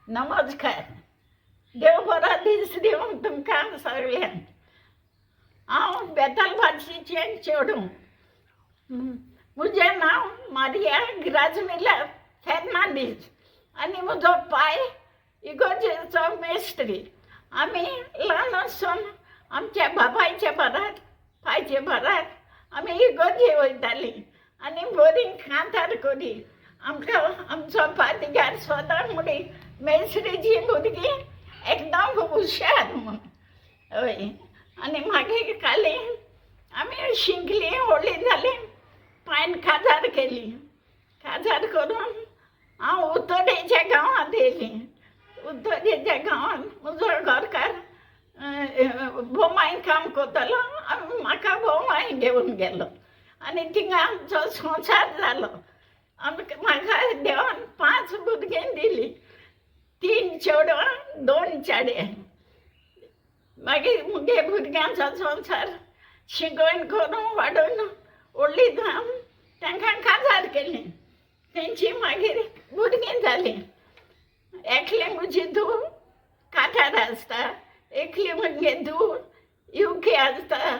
नमस्कार. देव बरो दीस दिवं तुमकां सगल्यांक. हांव बेतालबाशीचें चेडूं. म्हजें नांव मारिया ग्राजमिला फेर्नांदीस आनी म्हजो पाय इगोर्जेचो मेस्त्री. आमी ल्हान आसून आमच्या बापायच्या बरात पायचे बरात आमी इगोर्जे वयतालीं आनी बरीं कांतार करी. आमकां आमचो पादिगार सदां म्हणी, मेस्त्रीचीं भुरगीं एकदम हुशार म्हूण. हय, आनी मागीर काली आमी शिकलीं, व्हडलीं जालीं. पायन काजार केली. काजार करून हांव उत्तरेच्या गांवांत येयलीं. उत्तरेच्या गांवांत म्हजो घरकार बोमाय काम करतालो. म्हाका बोमाय घेवन गेलो आनी थिंगा आमचो संवसार जालो. आमकां म्हाका देवान 5 भुरगीं दिलीं, 3 चेडवां, 2 चेडे. मागीर मुगे भुरग्यांचो संवसार शिकोवन करून वाडोवन व्हडलीं जावन तांकां काजार केलीं. तेंची मागीर भुरगीं जालीं. एकलें म्हजी धूव काठार आसता, एकली मुगे धूव युके आसता,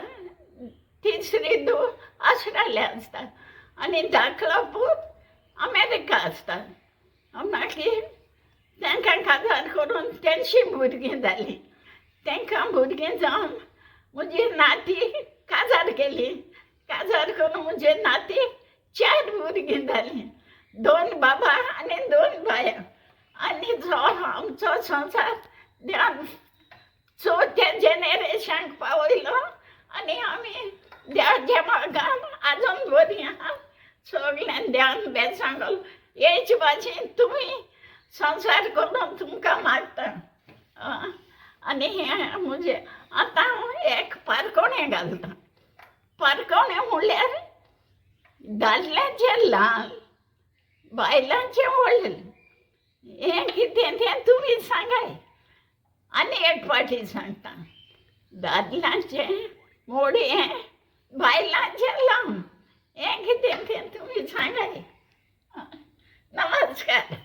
तिसरी धूव ऑस्ट्रेलिया आसता आनी धाकलो पूत अमेरिका आसता. मागीर तांकां काजार करून तेंची भुरगीं जालीं. तांकां भुरगीं जावन म्हजी नाती काजार केली. काजार करून म्हजे नाती 4 भुरगीं जालीं, 2 बाबा आनी 2 बायां. आनी जो आमचो संवसार देवान चवथ्या जेनेरेशनाक पावयलो आनी आमी देवाच्या मोगान आजून बरीं आहा. सगळ्यान देवान बेसांग हेच भाशेन तुमी संवसार करून तुमकां मागता. आनी हें म्हजें आतां हांव एक पारकोणें घालतां. पारकोणें म्हणल्यार दादल्यांचें ल्हान, बायलांचें व्हडलें. हें कितें तें तुमी सांगाय. आनी एक फावटी सांगता, दादल्यांचें मोडयें, बायलांचें लांब. हें कितें तें तुमी सांगाय. नमस्कार.